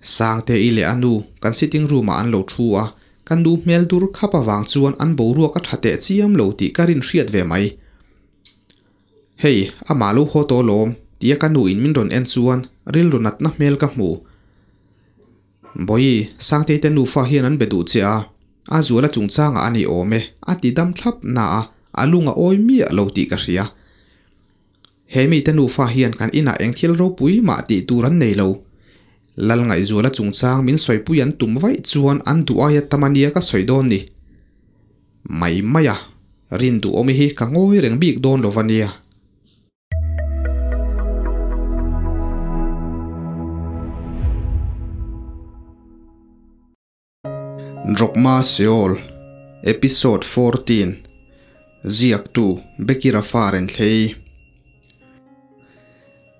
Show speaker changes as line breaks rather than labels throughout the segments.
Sangte-i leh a nu kan sitting room ah an lo thu a, ka nu hmel dur khap avang chuan an boruak a tha teh chiam lo tih ka rin hriat ve mai. Hei, amah lo haw tawh lawm, tia ka nu in min rawn en chuan rilru natna hmel ka hmu. Bawihi, Sangtei te nufa hian an be duh che a, a zuala chungchangah a ni awm e, a ti dam thlap na a, a lung a awi miah lo tih ka hria. He mite nufa hian kan inah eng thil ropui mah tih tur an nei lo. Lal Ngaihzuala chungchang min sawipui an tum vaih chuan an duh aia tam ania ka sawi dawn ni. Mai mai a, rin duhawmi hi ka ngawi reng bik dawn lo va nia. Drogma Seol, Episode 14, Ziaktu Becky Rafa Renthlei.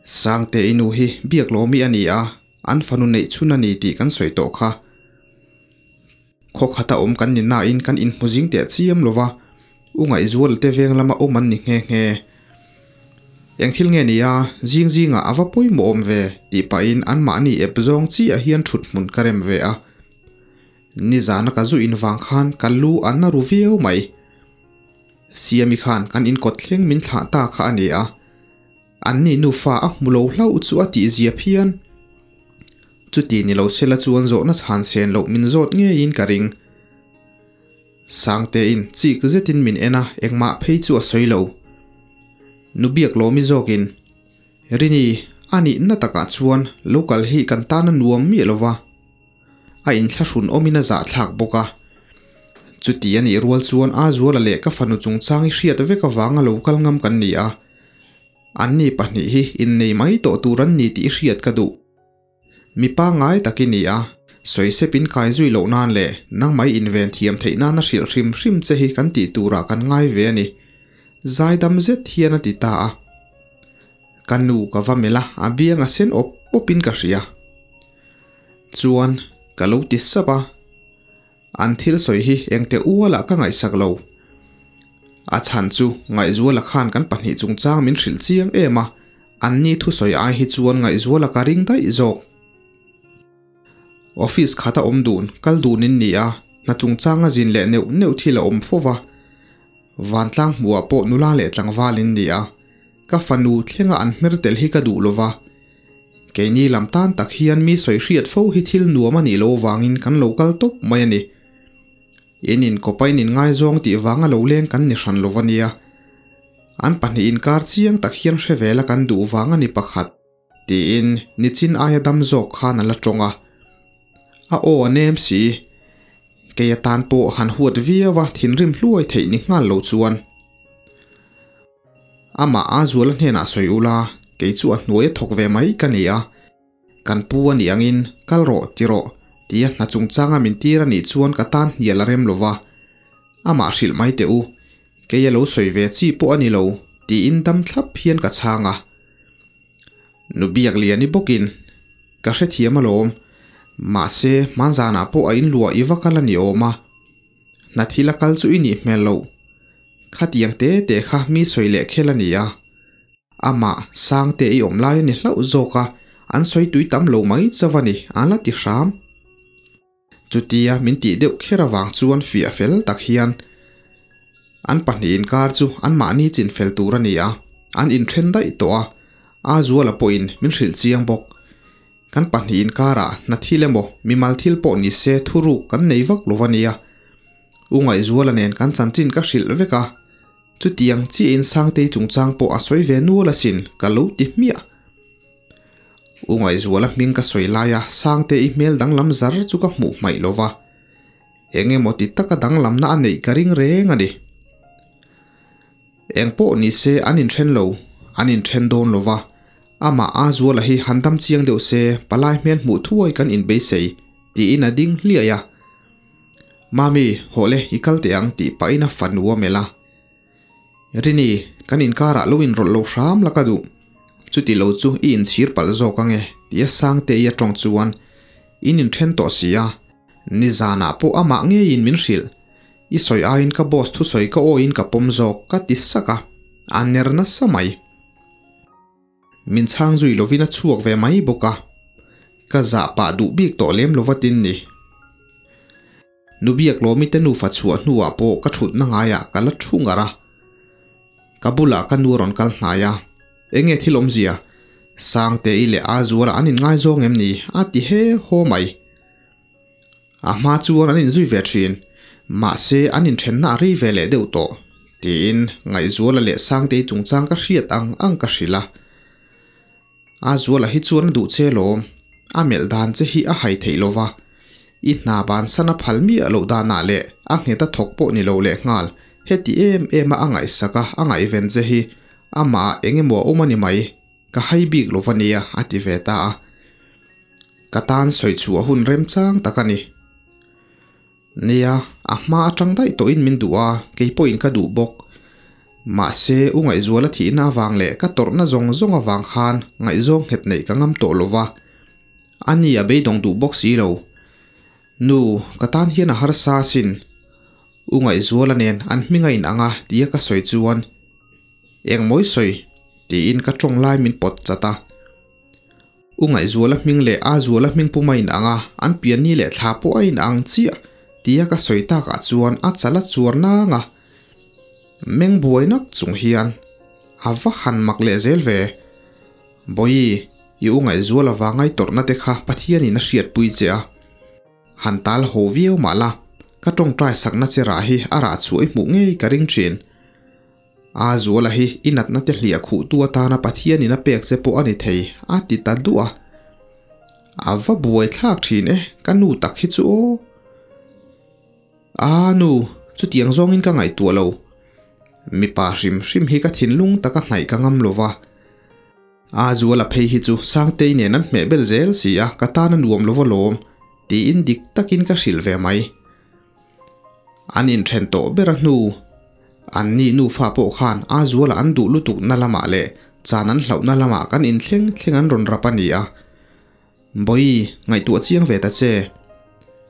Sangte i nu hi biak lawmi a ni a, an fanu neih chhun a ni tih kan sawi tawh kha. Khaw khata awm kan ni nain kan inhmu zing teh chiam lo va, U Ngaihzuala te veng lama awm an ni nghe nghe. Eng thil nge nia, zing zingah a va pawimawh awm ve tih pahin anmahni ep zawng chiah hian thut hmun ka rem ve a. Nizana ka zu in vang khan ka lu a na ru viau mai. Siami khan kan inkawt thleng min thlah ta kha a ni a. Anni nufa a hmu lo hlauh chu a tih zia phian. Chuti ni lo sela chuan zawhna chhan sen loh min zawt ngeiin ka ring. Sangtein chik zetin min en a, engmah phei chu a sawi lo. Nu biak lawmi zawkin, Rini, a nihna takah chuan local hi kan tan a nuam miah lo va. A inthlahrun awmin a zahthlak bawk a. Chuti a nih rual chuan a zuala leh ka fanu chungchang i hriat vek avanga lo kal ngam kan ni a. Anni pahnih hi innei mai tawh tur an ni tih i hriat ka duh. Mi pangngai tak i ni a, sawi sep in kai zui loh nan leh nangmah i inven thiam theih nana hrilh hrim hrim che hi kan tih turah kan ngai ve a ni. Zaidam zet hian a ti ta a. Ka nu ka va melh a, a biang a sen awp awpin ka hria. Chuan ka lo ti sap a. An thil sawi hi engte ualah ka ngaihsak lo. A chhan chu Ngaihzuala khan kan pahnih chungchang min hrilh chiang em a, anni thusawi ai hi chuan Ngaihzuala ka ring daih zawk. Office khata awm dun, kal dun in ni a, hna chungchanga zin leh neuh neuh thil a awm fo va. Vantlang hmuhah pawh nula leh tlangval in ni a, ka fanu thlenga an hmer tel hi ka duh lo va. Keini lam tan tak hian mi sawi hriat fo hi thil nuam a nih loh vangin kan lo kal tawp mai a ni. In inkawpa in inngaizawng tih vanga lo leng kan ni hran lo va nia. An pahnih inkar chiang tak hian hre vela kan duh vang a ni pakhat. Tiin nichin aia dam zawk khan a la tawng a. A aw a nem si. Kei atan pawh han huat viau a thinrim hluai theih ni nghal lo chuan. Amah a zuala hnenah sawi ula, kei chu a hnuai a thawk ve mai ka ni a. Kan pu a nih angin, kal rawh ti rawh, tia hna chungchanga min tir a nih chuan ka tan hnial a rem lo va. Amah hrilh mai teh u, kei a lo sawi ve chi pawh a ni lo, tiin dam thlap hian ka chhang a. Nu biak lian i bawkin, Ka hrethiam alawm. Mahse, hmanzanah pawh a inluah i va kal a ni awm a. Hna thil a kal chu i nih hmel loh. Khatiang te te kha mi sawi leh khel a ni a. Amah, Sangte i awm lai a ni hlauh zawk a, an sawi tui tam lo mai chauh a ni, an la ti hram. Chutia min tih deuh kher avang chuan fiah fel tak hian an pahnih inkar chu anmahni chin fel tur a ni a, an inthen daih tawh a, a zuala pawhin min hrilh chiang bawk. Kan pahnih inkarah hna thil emaw mimal thil pawh ni se thuruk kan nei vak lo a nia. U Ngaihzuala nen kan chanchin ka hrilh vek a, chutiang chiahin Sangtei chungchang pawh a sawi ve nual asin ka lo ti hmiah. U Ngaihzuala hming ka sawi laia Sangte i hmel danglam zar chu ka hmuh hmaih lo va, eng emaw ti taka danglamna a neih ka ring reng a ni. Eng pawh ni se an inthen lo, an inthen dawn lo va, amah a Zuala hi han dam chiang deuh se palai hmel hmuh thuai kan inbeisei tiin a ding hliai a. Mami, hawh le i kal teh ang tih pahin a fanu a melh a. Rini, kan inkarah lo inrawlh lo hram la ka duh. Chuti lo chu i inchhir palh zawk ange, tia Sangtei a tawng chuan in inthen tawh si a. Nizanah pawh amah ngeiin min hrilh. I sawi aiin ka boss thusawi ka awiin ka pawm zawk, ka ti sak a, a ner nasa mai. Min chhang zui lovin a chhuak ve mai bawk a. Ka zah pah duh bik tawh lem lo vatin ni. Nu biak lawmi te nufa chhuah hnuah pawh ka thutna ngaiah ka la thu ngar a. Ka bulah ka nu a rawn kal hnai a, Enge thil awmzia? Sangte-i leh Azuala an inngaizawng em ni? a ti he haw mai. A hma chuan an inzui ve thin, mahse an inthenna a rei ve leh deuh tawh, tiin Ngaihzuala leh Sangtei chungchang ka hriat ang ang ka hrilh a. Azuala hi chuan a duh che lawm, a melh dan che hi a hai theih lo va, i hna bansan a phal miah loh danah leh a nghet a thawk pawh ni lo leh nghal, heti em em a a ngaihsak a, a ngaihven che hi amah ah eng emaw a awm a ni mai, ka hai bik lo va nia a ti ve ta a. Ka tan sawi chhuah hun remchang tak a ni. Nia, a hma atang daih tawhin min duh a, kei pawhin ka duh bawk. Mahse, u Ngaihzuala thihna avang leh ka tawrhna zawng zawng avang khan ngaihzawng nghet neih ka ngam tawh lo va. Ani a beidawng duh bawk si lo. Nu, ka tan hian a harsa asin. U Ngaihzuala nen an hming a inang a tia ka sawi chuan, Engmawi sawi? tiin ka tawng lai min pawt chat a. U Ngaihzuala hming leh A Zuala hming pum a inang a, an pianni leh thla pawh a inang chiah tia ka sawi takah chuan a chal a chuar nang a. Meng buai nak chung hian a va han mak leh zel ve. Bawihi, i U Ngaihzuala vang ai tawrhna te kha Pathianin a hriatpui che a. Han tal haw viau mah la, ka tawngtai sakna che rah hi a rah chhuah i hmuh ngei ka ring thin. A Zuala hi i natna te hliah khuhtu atana Pathianin a pek che pawh a ni thei, a ti ta duah a. A va buai thlak thin e, ka nu tak hi chu aw. A nu, chutiang zawngin ka ngaihtuah lo. Mipa hrim hrim hi ka thinlung taka hnaih ka ngam lo va. A Zuala phei hi chu Sangtei nen an hmeh bel zel si a, ka tan a nuam lo va lawm, tiin dik takin ka hrilh ve mai. An inthen tawh ber a hnu. An ni nufa pawh khan a zuala an duh lutuk na lamah leh chan an hlauhna lamah kan inthleng thleng an rawn rap a ni a. Bawi, ngaihtuah chiang ve ta che.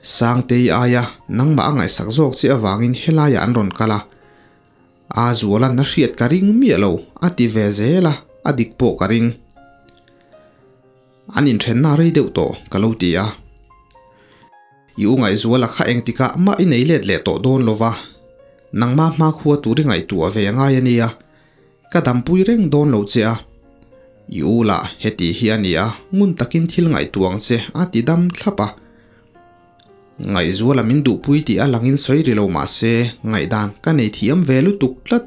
Sangtei aia nangmah a ngaihsak zawk che avangin helaiah an rawn kal a. A zualan a hriat ka ring miah lo, a ti ve zel a, a dik pawh ka ring. An inthenna rei deuh tawh ka lo ti a. I u Ngaihzuala kha engtikah mah i nei let leh tawh dawn lo va, nangma hmakhua tur i ngaihtuah ve a ngai a nia, ka dampui reng dawn lo che a. I u lah heti hi a ni a, ngun takin thil ngaihtuah ang che a ti dam thlap a. Ngaihzuala min duhpui tih a langin sawi ri lo mah se ngaihdan ka nei thiam ve lutuk tlat.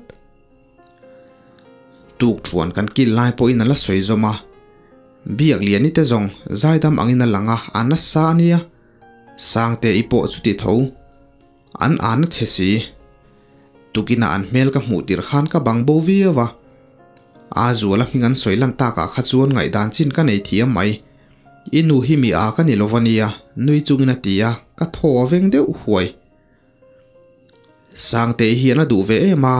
Tuk thuan kan kil lai pawhin a la sawi zawm a, Biak Liani te zawng zaidam angin a lang a, a nasa a nia. Sangte i pawh chuti tho. An an a chhe si. Tukinah an hmel ka hmuh tirh khan ka bang bo viau a. A zuala hming an sawi lan takah kha chuan ngaihdan chin ka nei thiam mai. I nu hi mi a ka ni lo va nia, nui chungin a ti a, ka thaw a veng deuh huai. Sangtei hian a duh ve em a,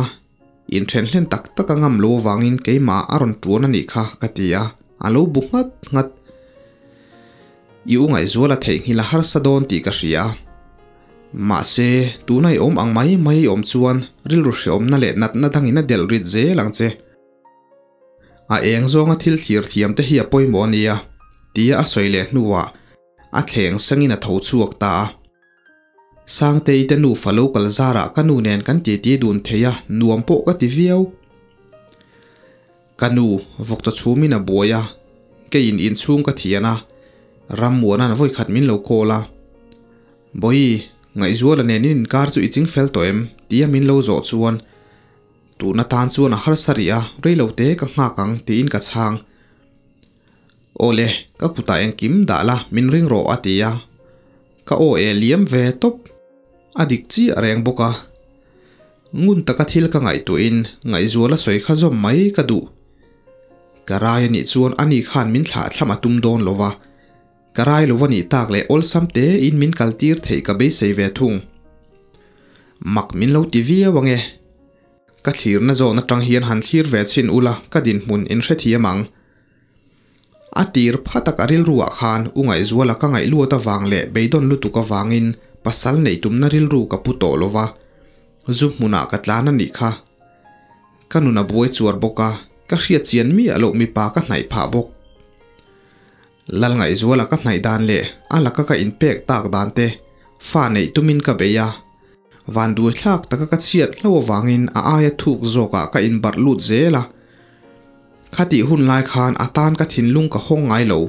inthen hlen tak tak a ngam lo avangin keimah a rawn tuan a nih kha ka ti a, a lo bu nghat nghat. I u Ngaihzuala theihnghilh a harsa dawn tih ka hria. Mahse, tuna i awm ang mai mai i awm chuan rilru hreawmna leh natna dangin a delh rit zel ang che. A eng zawnga thil thlir thiam te hi a pawimawh a nia, tia a sawi leh hnuah a thleng sangin a tho chhuak ta a. Sangtei te nufa lo kal zarah ka nu nen kan titi dun thei a, nuam pawh ka ti viau. Ka nu vawkchaw chhumin a buai a, keiin inchhung ka thian a, Rammuana'n vawikhat min lo call a. Bawi, Ngaihzuala nen in inkar chu i ching fel tawh em? tia min lo zawh chuan, Tun atan chuan a harsa rih a, reilote ka nghak ang tiin ka chhang. Awle, ka kutah engkim dah la, min ring rawh a ti a. Ka aw e liam ve tawp. A dik chiah reng bawk a. Ngun taka thil ka ngaihtuahin ngaihzuala sawi kha zawm mai ka duh. Ka rai a nih chuan ani khan min thlah thlam a tum dawn lo va. Ka rai lo a nih tak leh awlsam tein min kaltir theih ka beisei ve thung. Mak min lo ti viau ange. Ka thlirna zawn atang hian han thlir ve chhin ula ka dinhmun in hrethiam ang. A tir pha tak a rilruah khan u Ngaihzuala ka ngaih luat avang leh beidawn lutuk avangin pasal neih tumna rilru ka pu tawh lo va, zu hmunah ka tlan a nih kha. Ka nun a buai chuar bawk a, ka hriat chian miah loh mipa ka hnaih phah bawk. Lalngaihzuala ka hnaih dan leh a laka ka inpek tak dan te fa neih tumin ka bei a, vanduaithlak taka ka chhiat hlo avangin a aia thuk zawkah ka inbarh lut zel a. Khatih hun lai khan a tan ka thinlung ka hawng ngai lo.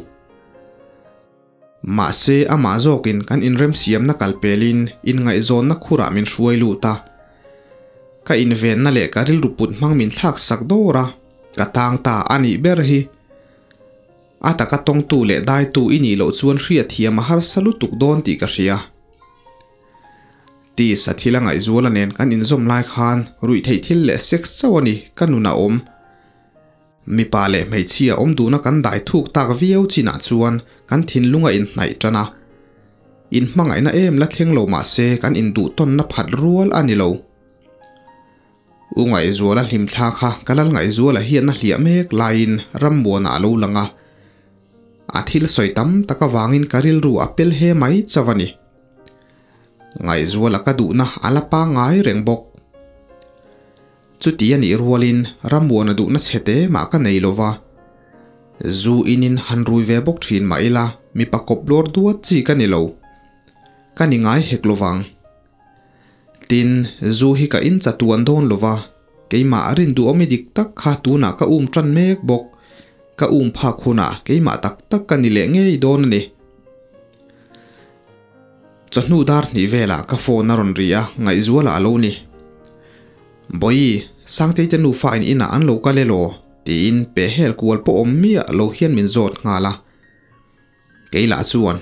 Mahse amah zawkin kan inremsiamna kal pelin inngaihzawnna khurah min hruai lut a. Ka invenna leh ka rilru put hmang min thlak sak dawr a, ka tang ta a nih ber hi. A taka tawngtu leh daitu i nih loh chuan hriatthiam a harsa lutuk dawn tih ka hria. Tisa thil a ngaihzuala nen kan inzawm lai khan ruihtheih thil leh sex chauh a ni ka nun a awm. Mipa leh hmeichhia awm duhna kan dai thuk tak viau chinah chuan kan thinlung a inhnaih tan a. Inhmangaihna em la thleng lo mah se kan induhtawnna phat rual a ni lo. U Ngaihzuala hlimthla kha ka lal Ngaihzuala hian a hliah mek laiin Rammuana a lo lang a. A thil sawi tam tak avangin ka rilru a pel he mai chauh a ni. Ngaihzuala ka duhna a la pangngai reng bawk. Chuti a nih rualin Rammuana duhna chhe te mah ka nei lova. Zu inin han rui ve bawk thin mah ila mipa kawp lawr duat chi ka ni lo. Ka ni ngai hek lovang. Tin, zu hi ka in chatuan dawn lo va, keimah rinduhawmi dik tak kha tunah ka um tan mek bawk. Ka um phak hunah keimah tak tak ka ni leh ngei dawn a ni. Chawhnu dar hnih velah ka phone a rawn ri a, ngaihzualah a lo ni. Bawi, Sangtei te nufa in inah an lo kal elaw? tiin pehhel kual pawh awm miah lo hian min zawt nghal a. Kei lah chuan,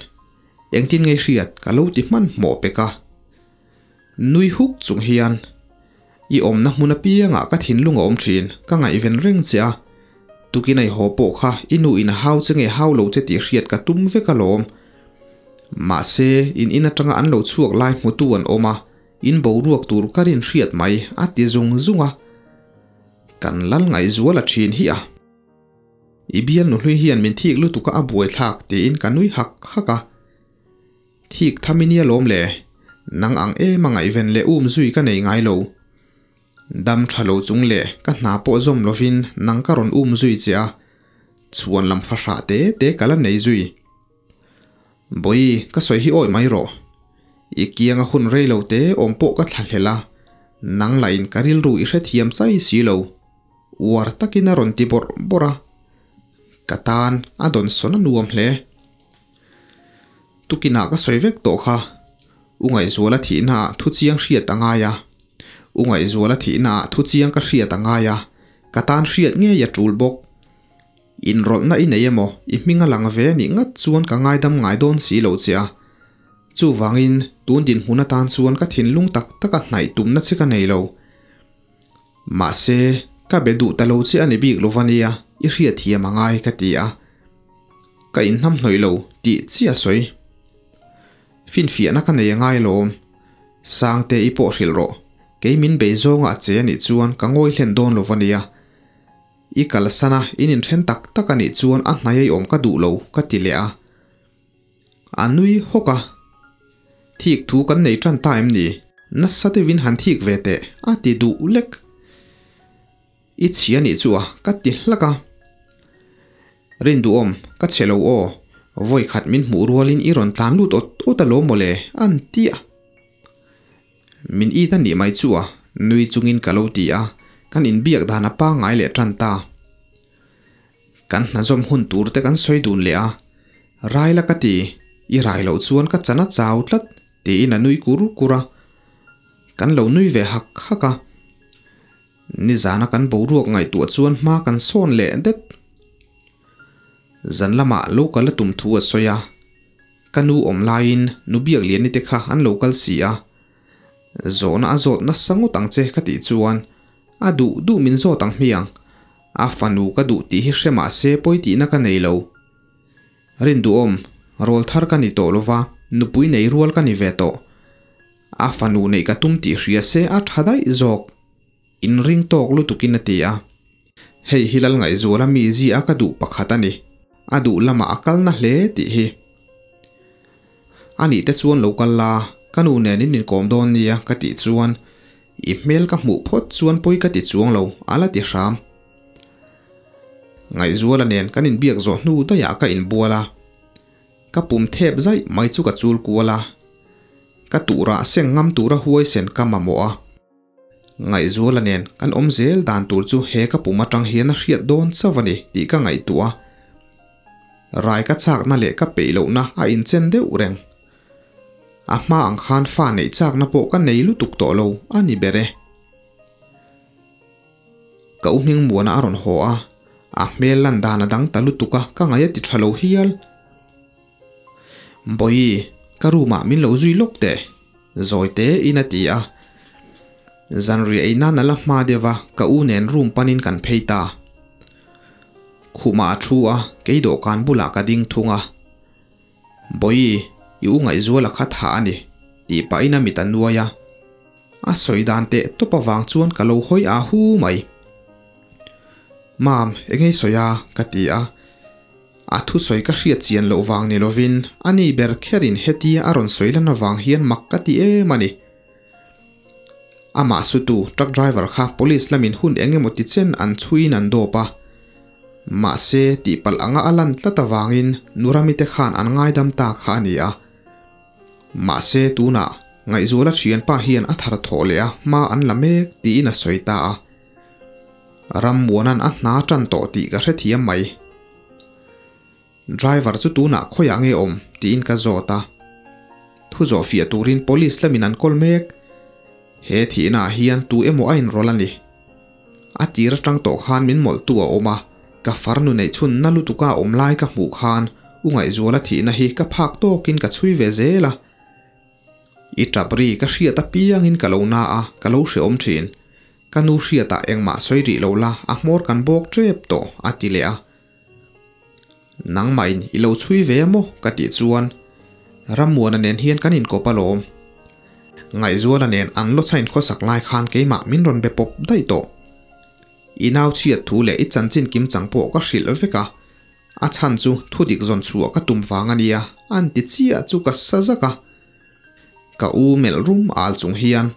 Engtin nge hriat ka lo ti hmanhmawh pek a. Nui huk chung hian, I awmna hmun apiangah ka thinlung a awm thin, ka ngaihven reng che a. Tukin a i haw pawh kha i nu in a hau che nge hau lo che tih hriat ka tum vek alawm. Mahse, in in atanga an lo chhuak lai hmutu an awm a, in boruak tur ka rin hriat mai a ti zung zung a. Kan lal ngaihzual a thin hi a. I bial nuhlui hian min thik lutuk a a buaithlak tiin ka nui hak hak a. Thik tham i nia lawm le, nang ang em a ngaihven leh um zui ka nei ngai lo. Dam tha lo chung leh ka hna pawh zawm lovin nang ka rawn um zui che a, chhuan lam fahrah te te ka la nei zui. Bawi, ka sawi hi awi mai rawh. I kianga hun rei lo te awm pawh ka thlahlel a, nang lahin ka rilru i hrethiam chai si lo. Uar takin a rawn ti bawrh bawrh a, ka tan a dawn sawn a nuam hle. Tukinah ka sawi vek tawh kha, U Ngaihzuala thihnaah thu chiang hriat a ngai a, U Ngaihzuala thihnaah thu chiang ka hriat a ngai a, ka tan hriat ngei a tul bawk. Inrawlhna i nei emaw, i hming a lang ve a nih ngat chuan ka ngaidam ngai dawn si lo che a. Chuvangin, tun dinhmun atan chuan ka thinlung tak taka hnaih tumna che ka nei lo. Mahse, ka be duh ta lo che a ni bik lo va nia, i hriatthiam a ngai ka ti a. Ka inhnamhnawih lo tih chiah sawi. Finfiahna ka nei a ngai lawm. Sangte i pawh hrilh rawh, kei min bei zawnga a che a nih chuan ka ngawi hlen dawn lo va nia. I kalsan a, in inthen tak tak a nih chuan a hnai a i awm ka duh lo ka ti leh a. A nui hawk a. Thik thu kan nei tan ta em ni? Nasa deuhin han thik ve teh, a ti duh lek. I chhia nih chu a, ka ti hlak a. Rinduhawm, ka chhe lo aw. Vawi khat min hmuh rualin i rawn tlan lut awt awt alawm mawle, an ti a. Min it a nih mai chu a, nui chungin ka lo ti a, kan inbiak dan a pangngai leh tan ta. Kan hnazawm hun tur te kan sawi dun leh a, Rai la ka ti, i rai loh chuan ka chan a chau tlat, tiin a nui kur kur a. Kan lo nui ve hak hak a. Nizana kan boruak ngaihtuah chuan hma kan sawn leh det. Zan lamah lo kal a tum thu a sawi a, ka nu awm laiin nu Biakliani te kha an lo kal si a. Zawhna a zawt nasa ngawt ang che ka tih chuan a duh duh min zawt ang hmiang. A fanu ka duh tih hi hre mah se pawi tihna ka nei lo. Rinduhawm, rawl thar ka ni tawh lova, nupui nei rual ka ni ve tawh. A fanu neih ka tum tih hria se a tha daih zawk. Inring tawk lutukin a ti a. Hei hi Lalngaihzuala mi zi a ka duh pakhat a ni. A duh lamah a kal na hle tih hi. A nih te chuan lo kal la, ka nu nen in inkawm dawn nia ka tih chuan i hmel ka hmuh phawt chuan pawi ka ti chuang lo a la ti hram. Ngaihzuala nen kan inbiak zawh hnu daihah ka inbual a. Ka pum thep zaih mai chu ka chul kual a, ka tuhrah seng ngam tura huaisen ka mamawh a. Ngaihzuala nen kan awm zel dan tur chu he ka pum atang hian a hriat dawn chauh a ni tih ka ngaihtuah a. Rai ka chakna leh ka peih lohna a inchen deuh reng. A hma ang khan fa neih chakna pawh ka nei lutuk tawh lo a ni ber e. Ka u hming muana a rawn haw a, a hmel lan dan a dang ta lutuk a, ka ngaih a ti tha lo hial. Bawihi, ka room ah min lo zui lawk teh, zawi te in a ti a. Zanriah ei nan a la hma deuh a, ka u nen room panin kan phei ta. Khumah a thu a, kei dawhkan bulah ka ding thung a. Bawihi, i u ngaihzuala kha tha a ni, tih pahin a mit a nuai a. A sawi dan teh tawp avang chuan ka lo hawi a hu mai. Mam, eng ei sawi a? ka ti a. A thusawi ka hriat chian loh vang ni lovin a ni ber kherin hetia a rawn sawi lan avang hian mak ka ti em a ni. Amah sutu truck driver kha police lamin hun eng emaw ti chen an chhuiin an dawp a. Mahse, tihpalh anga a lan tlat avangin Nurami te khan an ngaidam ta kha a ni a. Mahse, tunah Ngaihzuala thianpa hian a thar thawh leh a hma an la mek tiin a sawi ta a. Rammuana'n a hna tan tawh tih ka hrethiam mai. Driver chu tunah khawiah nge awm tiin ka zawt a. Thu zawh fiah turin police lamin an kawl mek. He thihnaah hian tu emaw a inrawlh a ni. A tir atang tawh khan min mawlhtu a awm a, ka farnu neih chhun na lutuka a awm lai ka hmuh khan u Ngaihzuala thihna hi ka phak tawkin ka chhui ve zel a. I tap ri ka hriat apiangin ka lo na a, ka lo hreawm thin. Ka nu hriatah engmah sawi rih lo la, a hmawr kan bawk tep tawh, a ti leh a. Nangmahin i lo chhui ve a maw? ka tih chuan Rammuana nen hian kan inkawp alawm. Ngaihzuala nen an lawchhain khawsak lai khan keimah min rawn be pawp daih tawh. I nau chhiat thu leh i chanchin kim chang pawh ka hrilh vek a, a chhan chu thudik zawn chhuah ka tum vang a nia, an ti chiah chu ka sa zak a. Ka u melh rum al chung hian,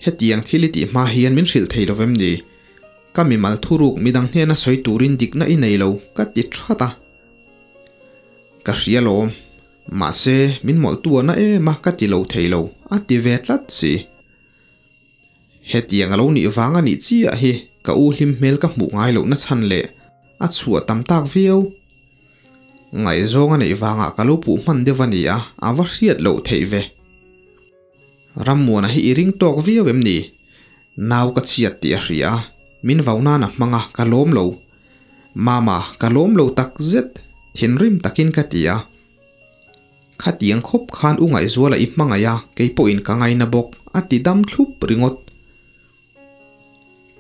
Hetiang thil i tih hma hian min hrilh thei lo vem ni? Ka mimal thuruk midang hnena sawi turin dikna i nei lo, ka ti that a. Ka hria lawm. Mahse, min mawlh tu a na em a ka ti lo thei lo, a ti ve tlat si. Hetiang a lo nih vang a nih chiah hi ka u hlim hmel ka hmuh ngai lohna chhan leh a chhuah tam tak viau. Ngaihzawng a neih vangah ka lo puh hman deuh a ni a, a va hriat loh theih ve. Rammuana hi i ring tawk viau em ni? Nau ka chhiat tih a hria a, min vau nan a hmang a, ka lawm lo. Mama, ka lawm lo tak zet, thinrim takin ka ti a. Khatiang khawp khan u Ngaihzuala i hmangaih a, kei pawhin ka ngaina bawk, a ti dam thlup ringawt.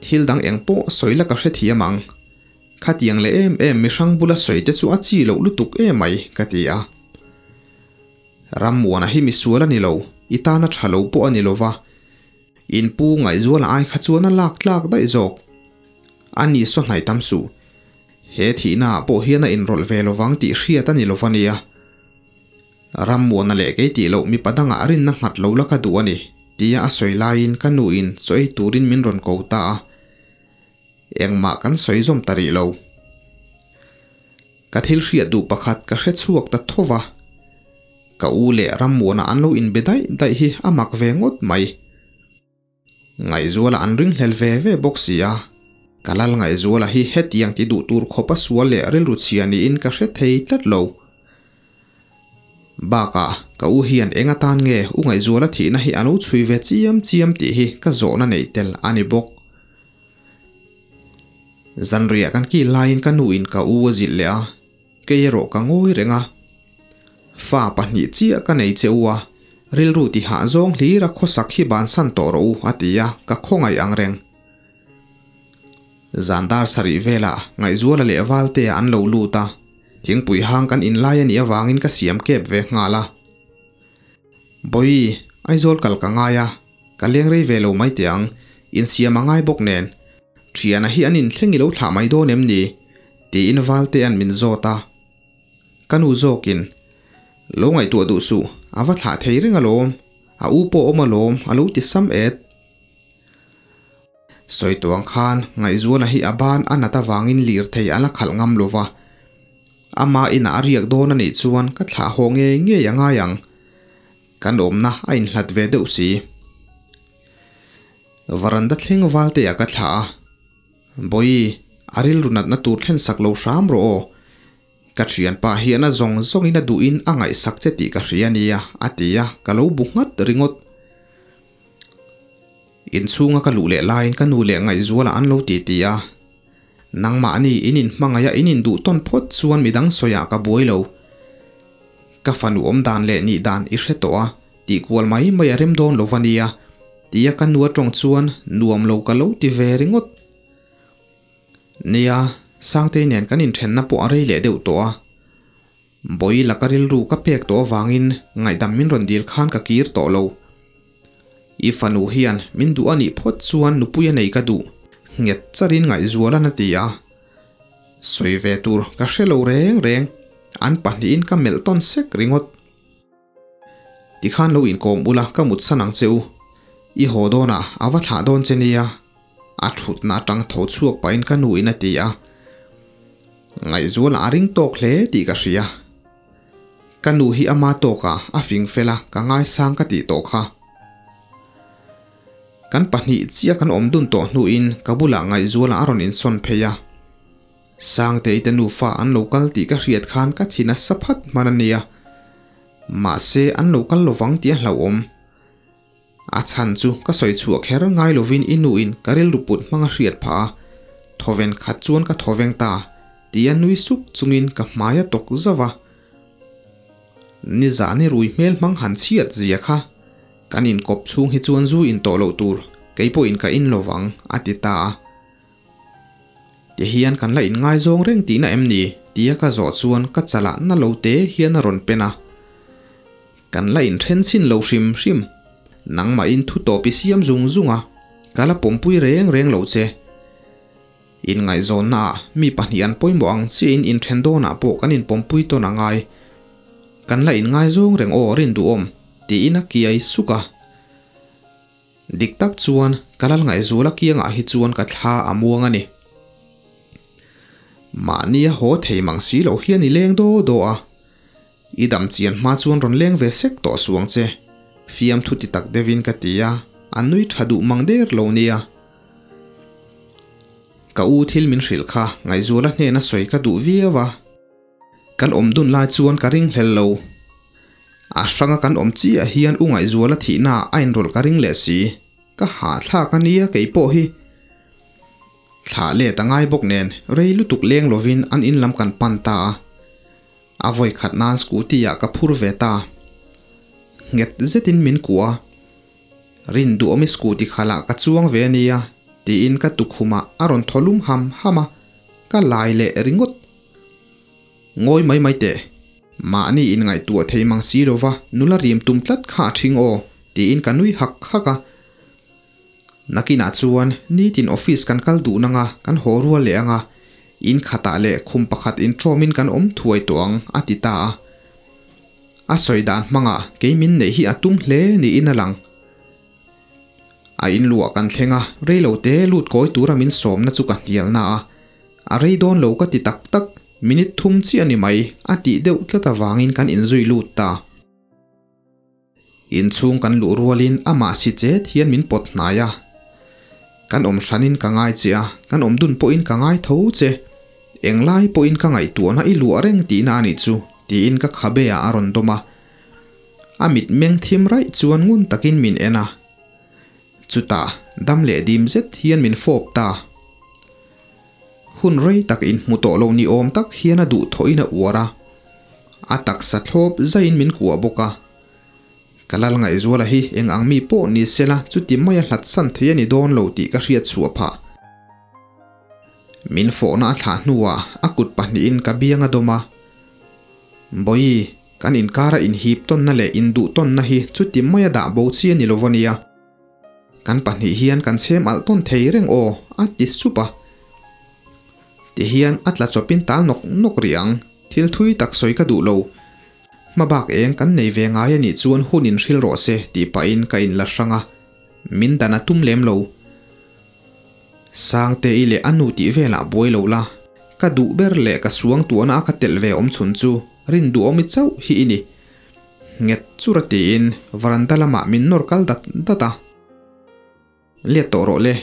Thil dang eng pawh sawi la ka hrethiam ang. Khatiang leh em em mihrang bula sawi te chu a chi loh lutuk emai, ka ti a. Rammuana hi misual a ni lo, i tana tha lo pawh a ni lova. In pu Ngaihzuala ai kha chuan a lak tlak daih zawk. A ni saw hnaih tam suh. He thihna ah pawh hian a inrawlh ve lovang tih hriat a ni lova nia. Rammuana leh kei tih loh mipa dangah rinna nghat lo la ka duh a ni, tia a sawi laiin ka nu in chaw ei turin min rawn ko ta a. Engmah kan sawi zawm ta rih lo. Ka thil hriat duh pakhat ka hre chhuak ta tho va. Ka u leh Rammuana an lo inbe daih daih hi a mak ve ngawt mai. Ngaihzuala an ringhlel ve ve bawk si a. Ka lal Ngaihzuala hi hetiang ti duh tur khawp a sual leh rilru chhia niin ka hre thei tlat lo. Bakah, ka u hian eng atan nge u Ngaihzuala thihna hi a lo chhui ve chiam chiam tih hi ka zawhna neih tel a ni bawk. Zanriah kan kil laiin ka nu in ka u a zilh leh a, kei erawh ka ngawi reng a. Fa pahnih chiah ka nei che u a, rilru ti hah zawng hlir a khawsak hi bansan tawh rawh u a ti a, ka khawngaih ang reng. Zan dar sarih velah Ngaihzuala leh Valtea an lo lut a, thingpui hang kan inlai a nih avangin ka siam kep ve nghal a. Bawihi, Aizawl kal ka ngai a, ka leng rei ve lo mai teh ang, insiam a ngai bawk nen. Thiana hi an inthleng i lo thlah mai dawn em ni? tiin Valtea'n min zawt a. Ka nu zawkin, Lo ngaihtuah duh suh, a va thlah thei reng alawm, a u pawh awm alawm, a lo ti sam et. Sawi tuang khan Ngaihzuala hi a ban a nat avangin lirthei a la khalh ngam lo va. Ama inah a riak dawn a nih chuan ka thlah haw ngei ngei a ngai ang. Kan awmna a inhlat ve deuh si. Varanda thleng Valtea ka thlah a. Bawi, a rilru natna tur thlen sak lo hram rawh aw. Ka thianpa hian a zawng zawngin a duhin a ngaihsak che tih ka hria nia, a ti a, ka lo bu nghat ringawt. Inchhunga ka luh leh laiin ka nu leh Ngaihzuala an lo ti ti a. Nangmahni in inhmangaih a in induh tawn phawt chuan midang sawiah ka buai lo. Ka fanu awm dan leh nih dan i hre tawh a, tih kual mai mai a rem dawn lo va nia, tia ka nu a tawng chuan nuam lo ka lo ti ve ringawt. Nia, Sangtei nen kan inthenna pawh a rei leh deuh tawh a. Bawi laka rilru ka pek tawh avangin ngaihdam min rawn dil khan ka kir tawh lo. I fanu hian min duh a nih phawt chuan nupui a nei ka duh, nghet charin ngaihzualan a ti a. Sawi ve tur ka hre lo reng reng, an pahnihin ka melh tawn sek ringawt. Tikhan lo inkawm ula ka mutsan ang che u. I haw dawnah a va thlah dawn che nia. A thutna atang tho chhuak pahin ka nu in a ti a. Ngaihzuala a ring tawk hle tih ka hria. Ka nu hi ama tawkah a fing fel a, ka ngaisang ka tih tawh kha. Kan pahnih chiah kan awm dun tawh hnuin ka bulah Ngaihzuala a rawn insawn phei a. Sangtei te nufa an lo kal tih ka hriat khan ka thi nasa phat hman a nia. Mahse an lo kal lovang tih a hlauhawm. A chhan chu ka sawi chhuah kher ngai lovin i nuin ka rilru put hmang a hriat phah a, thawven khat chuan ka thawveng ta tia nui suk chungin ka hmai a tawk zauh a. Nizan i rui hmel hmang han chhiat zia kha kan inkawp chhung hi chuan zu in tawh loh tur kei pawhin ka in lovang a ti ta a. Ti hian kan la inngaizawng reng tihna em ni? tia ka zawh chuan ka chalah na lo te hian a rawn pen a. Kan la inthen chhin lo hrim hrim. Nangmahin thu tawp i siam zung zung a, ka la pawmpui reng reng lo che. Inngaihzawnnaah mi pahnih an pawimawh ang chiahin inthen dawnah pawh kan inpawmpui tawn a ngai. Kan la inngaizawng reng aw rinduhawm, tiin a kiai suk a. Dik tak chuan ka lal ngaihzuala kiangah hi chuan ka thla a muang a ni. Mahni a haw thei mang si loh hian i leng daw daw a. I dam chian hma chuan rawn leng ve sek tawh suang che. Fiamthu ti tak deuhin ka ti a, a nui tha duh mang der lo nia. Ka u thil min hrilh kha ngaihzuala hnena sawi ka duh viau a. Kan awm dun lai chuan ka ring hlel lo. A hranga kan awm chiah hian u Ngaihzuala thihna a inrawlh ka ring leh si. Ka hahthlak a nia kei pawh hi. Thlah let a ngai bawk nen rei lutuk leng lovin an in lam kan pan ta a. A vawi khat nan scooty ah ka phur ve ta. Nghet zetin min kuah a. Rinduhawmi scooty khalah ka chuang ve a nia tiin ka tukhumah a rawn thaw lum ham ham a. Ka lai leh ringawt. Ngawi mai mai teh. Mahni inngaihtuah thei mang si lova nula rim tum tlat kha a ṭhing aw, tiin ka nui hak hak a. Nakinah chuan nitin office kan kal duh nang a, kan haw rual leh ang a, in khatah leh khum pakhat inṭawmin kan awm thuai tawh ang, a ti ta a. A sawi dan hmangah kei min neih hi a tum hle niin a lang. A inluah kan thleng a, reilote lut kawi tura min sawmna chu ka hnialna a. A rei dawn lo ka ti tak tak, minute thum chiah a ni mai, a tih deuh tlat avangin kan inzui lut ta. Inchhung kan luh rualin amah si chet hian min pawt hnai a. Kan awm hranin ka ngai che a, kan awm dun pawhin ka ngai tho che. Englai pawhin ka ngaihtuahna i luah reng tihna a nih chu, tiin ka khabe ah a rawn dawm a. A mit meng thim raih chuan ngun takin min en a. Chutah dam leh dim zet hian min fawp ta. Hun rei tak inhmu tawh lo ni awm tak hian a duh thawhin a uar a. A taksa thlawp zaiin min kuah bawk a. Ka lal Ngaihzuala hi eng ang mi pawh ni sela chuti maia hlat san thei a ni dawn lo tih ka hriat chhuah phah. Min fawhna a thlah hnuah a kut pahnihin ka biang a dawm a. Bawi, kan inkara inhip tawnna leh induh tawnna hi chuti maia dah bo chi a ni lo va nia. Kan pahnih hian kan chhem alh tawn thei reng aw, a ti sup a. Ti hian a tla chawpin tal nawk nawk rih ang, thil thui tak sawi ka duh lo. Hma bak eng kan nei ve ngai a nih chuan hun inhrilh rawh se tih pahin ka inla hrang a, min dan a tum lem lo. Sangte i leh a nu tih velah buai lo la, Ka duh ber leh ka suangtuahna a ka telh ve awm chhun chu Rinduhawmi chauh hi i ni. Nghet chura tiin varanda lamah min nawr kal dat dat a. Let tawh rawh le,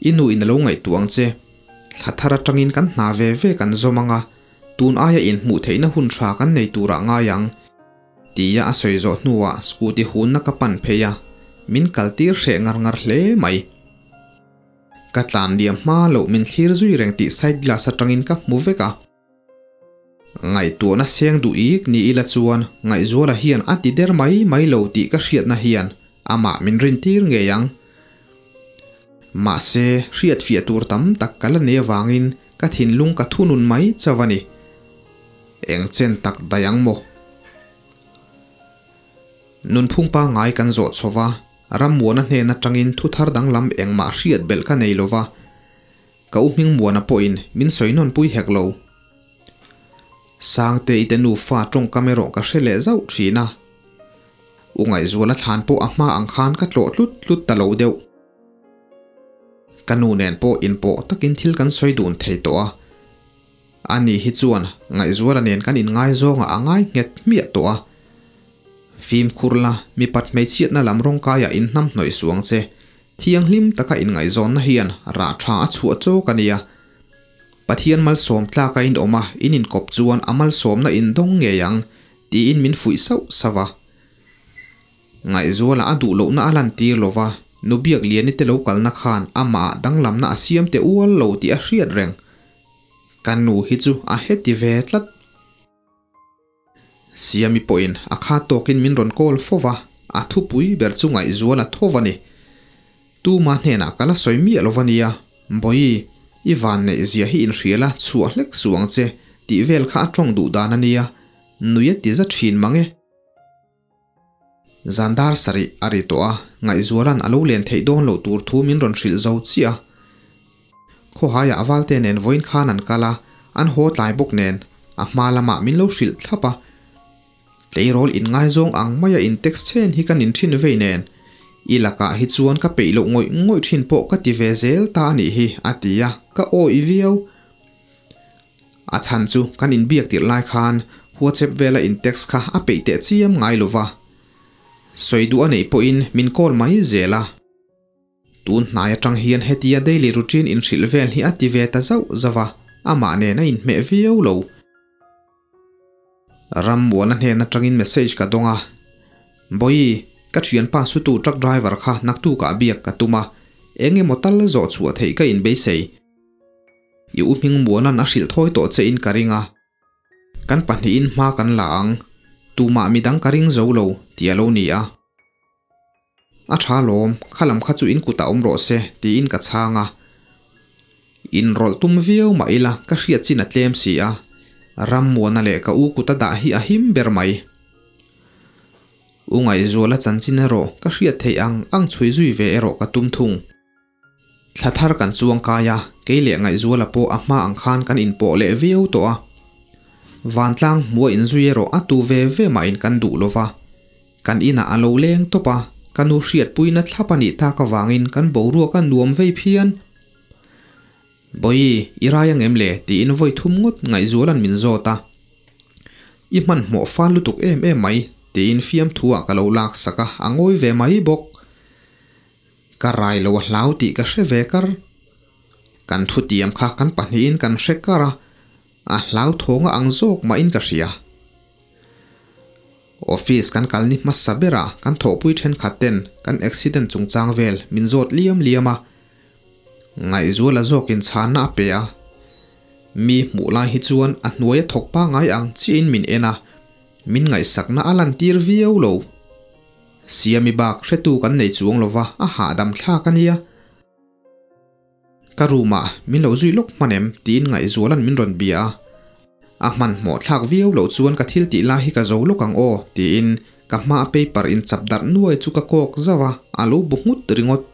i nu in a lo ngaihtuah ang che. Thla thar atangin kan hna ve ve kan zawm ang a, tun aia inhmuh theihna hun tha kan nei turah ngai ang. Tia a sawi zawh hnuah scooty hunna ka pan phei a, min kaltir hreh ngar ngar hle mai. Ka tlan liam hma loh min thlir zui reng tih side glass atangin ka hmu vek a. Ngaihtuahna seng duh ik ni ila chuan Ngaihzuala hian a ti der mai mai lo tih ka hriatna hian amah min rintir ngei ang. Mahse, hriatfiah tur tam tak ka la nei avangin ka thinlung ka thunun mai chauh a ni. Eng chen tak daih ang maw? Nunphung pangngai kan zawh chho va, Rammuana hnen atangin thu thar danglam engmah hriat belh ka nei lo va. Ka u Hmingmuana pawhin min sawi nawn pui hek lo. Sangte i te nufa tawngkam erawh ka hre leh zauh thin a. U Ngaihzuala thlan pawh a hma ang khan ka tlawh tlut tlut ta lo deuh. Ka nu nen pawh inpawh takin thil kan sawi dun thei tawh a. Ani hi chuan Ngaihzuala nen kan inngaizawngah a ngai nghet hmiah tawh a. Fimkhur la, mipat hmeichhiatna lam rawngkaiah inhnamhnawih suang che. Thianghlim taka inngaihzawnna hian rah tha a chhuah chawk a nia. Pathian malsawm tlaka in awm a, in inkawp chuan a malsawmna in dawng ngei ang, tiin min fuih sauh sauh a. Ngaihzuala a duh lohna a lantir lo va, nu Biakliani te lo kalna khan amah danglamna a siam teh ual lo tih a hriat reng. Ka nu hi chu a heti ve tlat. Siami pawhin a kha tawkin min rawn call fo va, a thupui ber chu ngaihzual a tho va ni. Tuma hnenah ka la sawi miah lo va nia, Bawi, i vanneih zia hi inhrial a chhuah hlek suh ang che tih vel kha a tawng duh dan a nia, nui a ti za thin mang e. Zan dar sarih a ri tawh a, Ngaihzuala'n a lo len theih dawn loh tur thu min rawn hrilh zo chiah a. Khawhaiah a valte nen vawiin khan an kal a, an haw tlai bawk nen a hma lamah min lo hrilh thlap a. Tleirawl inngaizawng ang maia in text chen hi ka nin thin vei nen, i lakah hi chuan ka peih loh ngawih ngawih thin pawh ka ti ve zel ta a nih hi a ti a, ka awih viau. A chhan chu kan inbiak tirh lai khan WhatsApp vela in text kha a peih teh chiam ngai lo va. Sawi duh a neih pawhin min call mai zel a. Tun hnai atang hian hetia daily routine inhrilh vel hi a ti ve ta zauh zauh a, amah nen a inhmeh viau lo. Rammuana hnen atangin message ka dawng a, Bawi, ka thianpa sutu truck driver kha naktukah biak ka tum a, eng emaw tal zawh chhuah theih ka inbeisei. I u Hmingmuana'n a hrilh thawi tawh che in ka ring a. Kan pahnihin hma kan la ang, tumah midang ka ring zo lo, tih a lo ni a. A tha lawm, kha lam kha chu in kutah awm rawh se, tiin ka chhang a. Inrawlh tum viau mah ila ka hriat chin a tlem si a, Rammuana leh ka u kuta dah hi a him ber mai. U Ngaihzuala chanchin erawh ka hriat theih ang ang chhui zui ve erawh ka tum thung. Thla thar kan chuang kai a, kei leh Ngaihzuala pawh a hma ang khan kan inpawh leh viau tawh a. Vantlang hmuh a inzui erawh a tu ve ve mahin kan duh lo va. Kan inah a lo leng tawp a, ka nu hriatpuina thlap a nih tak avangin kan boruak a nuam vei phian. Bawi, i rai ang em le? tiin vawi thum ngawt Ngaihzuala'n min zawt a. I hmanhmawh fal lutuk em em mai, tiin fiamthu ah ka lo laksak a, a ngawi ve mai bawk. Ka rai lo a hlau tih ka hre ve kar. Kan thutiam kha kan pahnihin kan hre kar a, a hlauthawng a ang zawk mahin ka hria. Office kan kal ni hmasa berah kan thawhpui thenkhat ten kan accident chungchang vel min zawt liam liam a. Ngaihzuala zawkin chhanna a pe a. Mi hmuh lai hi chuan a hnuai a thawk pangai ang chiahin min en a, min ngaihsakna a lantir viau lo. Siami bak hretu kan nei chuang lo va, a hahdam thlak a nia. Ka room ah min lo zui lawk hman em tiin Ngaihzuala'n min rawn bia a. A hmanhmawh thlak viau loh chuan ka thil tih lai hi ka zo lawk ang aw tiin ka hma a paper in chap darh nuai chu ka kawk zauh a, a lo bu nghut ringawt.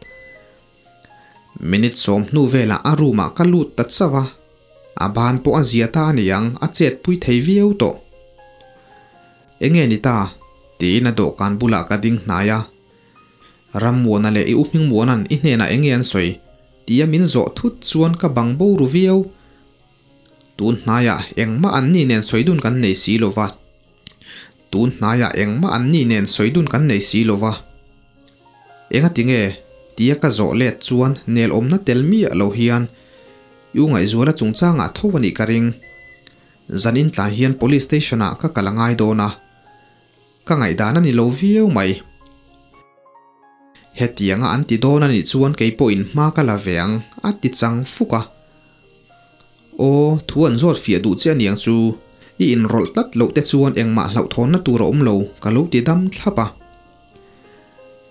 Minute sawm hnu velah a room ah ka lut ta chauh a, a ban pawh a zia ta a niang a chet pui thei viau tawh. Enge ni ta? tiin a dawhkan bulah ka ding hnai a. Rammuana leh i u Hmingmuana'n i hnenah enge an sawi? tia min zawh thut chuan ka bang bo ru viau. Tun hnaiah engmah an ni nen sawi dun kan nei si lo va. Tun hnaiah engmah an ni nen sawi dun kan nei si lo va. Engati nge? tia ka zawh let chuan nel awmna tel miah lo hian I u Ngaihzuala chungchangah tho a nih ka ring. Zanin tlai hian Police Station ah ka kal a ngai dawn a. Ka ngaihdan a ni lo viau mai. Hetianga an ti dawn a nih chuan kei pawhin hma ka la ve ang, a ti chang fuk a. Aw, thu an zawt fiah duh che a niang chu, i inrawlh tlat loh te chuan engmah hlauhthawnna tur a awm lo, ka lo ti dam thlap a.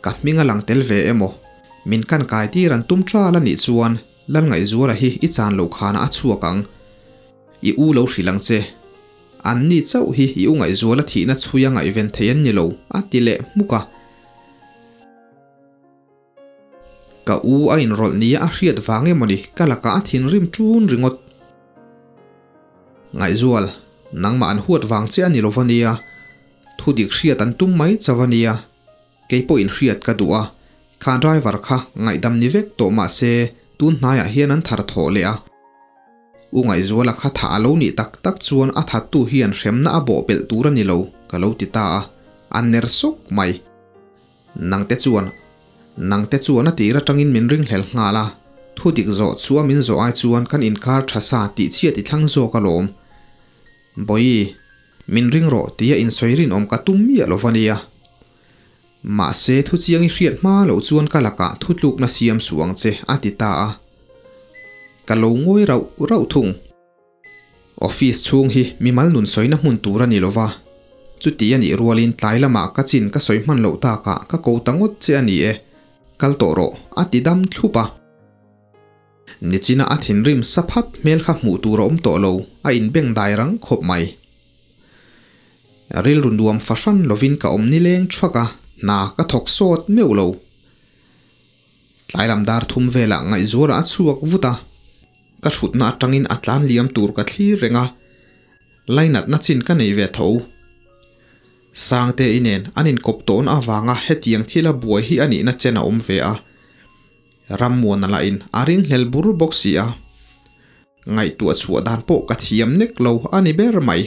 Ka hming a lang tel ve emaw, min kan kai tir an tum ṭal a nih chuan Lalngaihzuala hi i chan loh khanah a chhuak ang. I u lo hrilh ang che. An ni chauh hi i u Ngaihzuala thihna chhui a ngaihven thei an ni lo, a ti leh hmuk a. Ka u a inrawlh nia a hriat vang emawni ka lakah a thinrim ṭun ringawt. Ngaihzual, nangmah an huat vang che a ni lo va nia. Thudik hriat an tum mai chauh a nia. Kei pawhin hriat ka duh a, kha driver kha ngaihdam ni vek tawh mah se tun hnaiah hian an thar thawh leh a. U Ngaihzuala kha thah a lo nih tak tak chuan a thattu hian hremna a bawh pelh tur a ni lo, ka lo ti ta a, a ner sawk mai. Nangte chuan, nangte chuan a tir atangin min ringhlel nghal a, thu dik zawh chu a min zawh ai chuan kan inkar tha sa tih chhiat i thlang zawk alawm. Bawihi, min ring rawh tia insawi rinawm ka tum miah lo va nia. Mahse, thu chiang i hriat hma loh chuan ka lakah thutlukna siam suh ang che, a ti ta a. Ka lo ngawi rauh rauh thung. Office chhung hi mimal nun sawina hmun tur a ni lo va. Chuti a nih rualin tlai lamah ka chin ka sawi hman loh takah ka ko ta ngawt che a ni e. Kal tawh rawh, a ti dam thlup a. Nichina a thinrim sa phat hmel kha hmuh tur a awm tawh lo, a inbeng dai rang khawp mai. Rilru nuam fahran lovin ka awm nileng thuak a, hna ka thawk sawt meuh lo. Tlai lam dar thum velah Ngaihzuala a chhuak vut a, ka hrutna atangin a tlan liam tur ka thlir reng a, lainatna chin ka nei ve tho. Sangte i nen an inkawp tawn avanga hetiang thila buai hi a nihna chen a awm ve a. Rammuana lahin a ringhlel bur bawk si a, ngaihtuah chhuah dan pawh ka thiam nek lo a ni ber mai.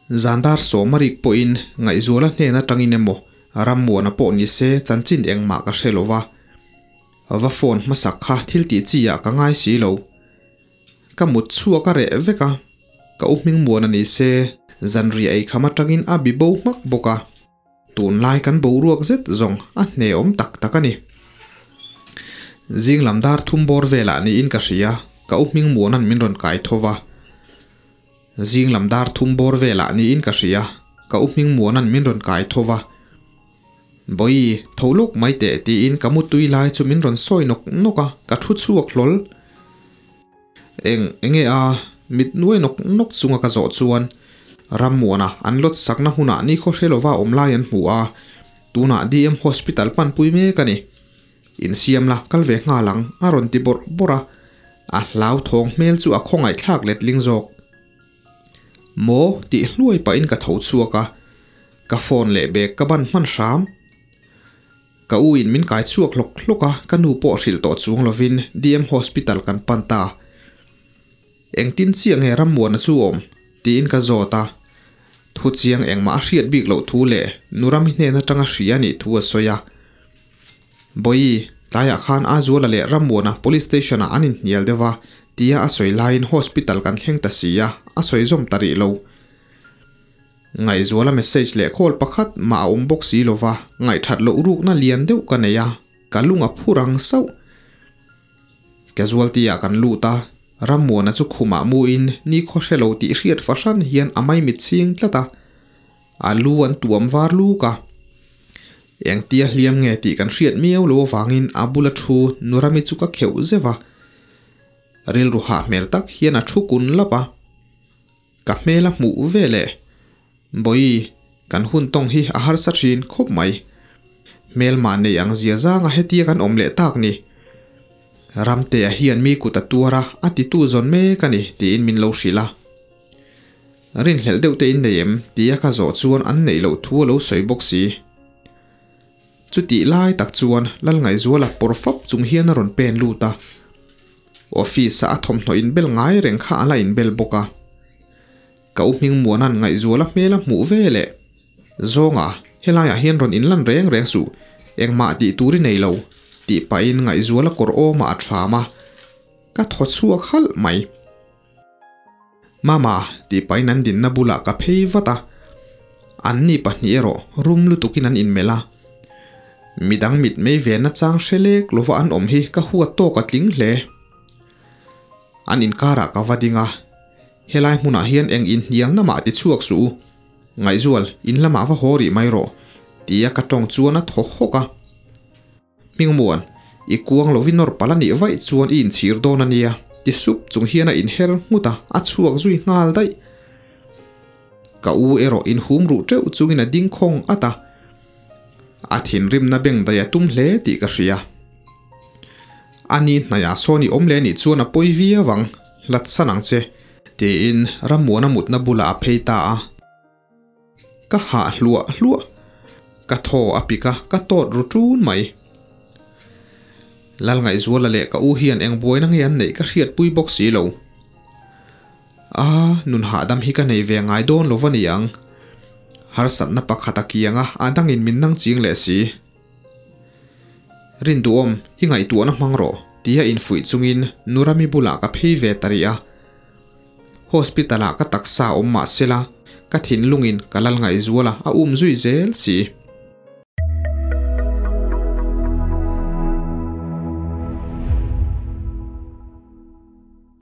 Zandar sawma rik pawhin Ngaihzuala hnen atangin emaw Rammuana pawh ni se chanchin engmah ka hre lo va, va phone hmasak kha thil tih chi ah ka ngai si lo. Ka mut chhuak a reh vek a, ka u Hmingmuana ni se zanriah eikham atangin a bi bo hmak bawk a. Tunlai kan boruak zet zawng a hneawm tak tak a ni. Zing lam dar thum bawr velah niin ka hria, ka u hming Muana'n min rawn kai tho va. Zing lam dar thum bawr velah niin ka hria, ka u hming Muana'n min rawn kai tho va. Bawi, tho lawk mai teh tiin ka mutui lai chu min rawn sawi nawk nawk a, ka thu chhuak hlawl. Eng enge a mit nuai nawk nawk chunga ka zawh chuan Rammuana an lot sakna hunah nikhaw hre lova awm lai an hmu a, tunah DM Hospital panpui mek a ni. Insiam la kal ve nghal ang a rawn ti bawrh bawrh a, a hlauthawng hmel chu a khawngaihthlak letling zawk. Maw tih hluai pahin ka tho chhuak a, ka phone leh bag ka ban hman hram. Ka u in min kai chhuak hlawk hlawk a, ka nu pawh hrilh tawh chuang lovin DM Hospital kan pan ta. Engtin chiah nge Rammuana chu awm? tiin ka zawt a. Thu chiang engmah a hriat bik loh thu leh nu Rami hnen atanga hria a nih thu a sawi a. Bawi, tlaiah khan Azuala leh Rammuana Police Station ah an inhnial deuh a, tia a sawi laiin Hospital kan thleng ta si a, a sawi zawm ta rih lo. Ngaihzuala message leh call pakhat mah a awm bawk si lova, ngaihthat loh rukna lian deuh ka nei a, ka lung a phu rang sauh. Casualty ah kan lut a, Rammuana chu khumah muin nikhaw hre lo tih hriat fahran hian a maimit ching tlat a, a lu an tuam var luk a. Engtia hliam nge tih kan hriat miau lo avangin a bula thu Nurami chu ka kheuh zeuh a, rilru hah hmel tak hian a thu kun lap a. Ka hmel a hmuh ve le. Bawi, kan hun tawng hi a harsa thin khawp mai. Hmel mah nei ang zia zanga hetia kan awm leh tak ni. Ramtea hian mi kut a tuar a, a titu zawn mek a ni tiin min lo hrilh a. Rinhlelh deuh te in nei em? tia ka zawh chuan an neih loh thu a lo sawi bawk si. Chutih lai tak chuan Lalngaihzuala pawr fap chung hian a rawn pen lut a. Office a a thawmhnaw inbel ngai reng kha a la inbel bawk a. Ka u hming muana'n ngaihzuala hmel a hmuh ve leh. Zawnga, helaiah hian rawn inlan reng reng suh, engmah tih tur i nei lo, tih pahin ngaihzuala kawr awmah a ṭham a, ka thaw chhuak halh mai. Mama, tih pahin an dinna bulah ka phei vat a, anni pahnih erawh rum lutukin an inmelh a. Midang mitmei ve nachang hre lek lova an awm hi ka huat tawk a tling hle. An inkarah ka va ding a, helai hmunah hian eng inhnialna mah ti chhuak suh u. Ngaihzual, in lamah va haw rih mai rawh, tia ka tawng chuan a thaw hawk a. Hmingmuan, i kuang lovin nawr palh a nih vaih chuan i inchhir dawn a nia, ti sup chung hian a inher nghut a, a chhuak zui nghal daih. Ka u erawh inhum ruh teuh chungin a ding khawng at a. A thinrimna beng daih a tum hle tih ka hria. A ni hnaiah sawn i awm leh nih chuan a pawi viau ang, hlat san ang che, tiin Rammuana mutna bulah a phei ta a. Ka hah hluah hluah. Ka thaw a pik a, ka tawt ru ṭun mai. Lalngaihzuala leh ka u hian eng buaina nge an neih ka hriatpui bawk si lo. A, nun hahdam hi ka nei ve ngai dawn lo va ni ang. Harsatna pakhat a kiang a, a dangin min nang ching leh si. Rinduhawm, i ngaihtuahna hmang rawh, tia infuih chungin Nurami bulah ka phei ve ta rih a. Hospital-ah ka taksa awm mah sela, ka thinlungin ka lal ngaihzual a, a um zui zel si.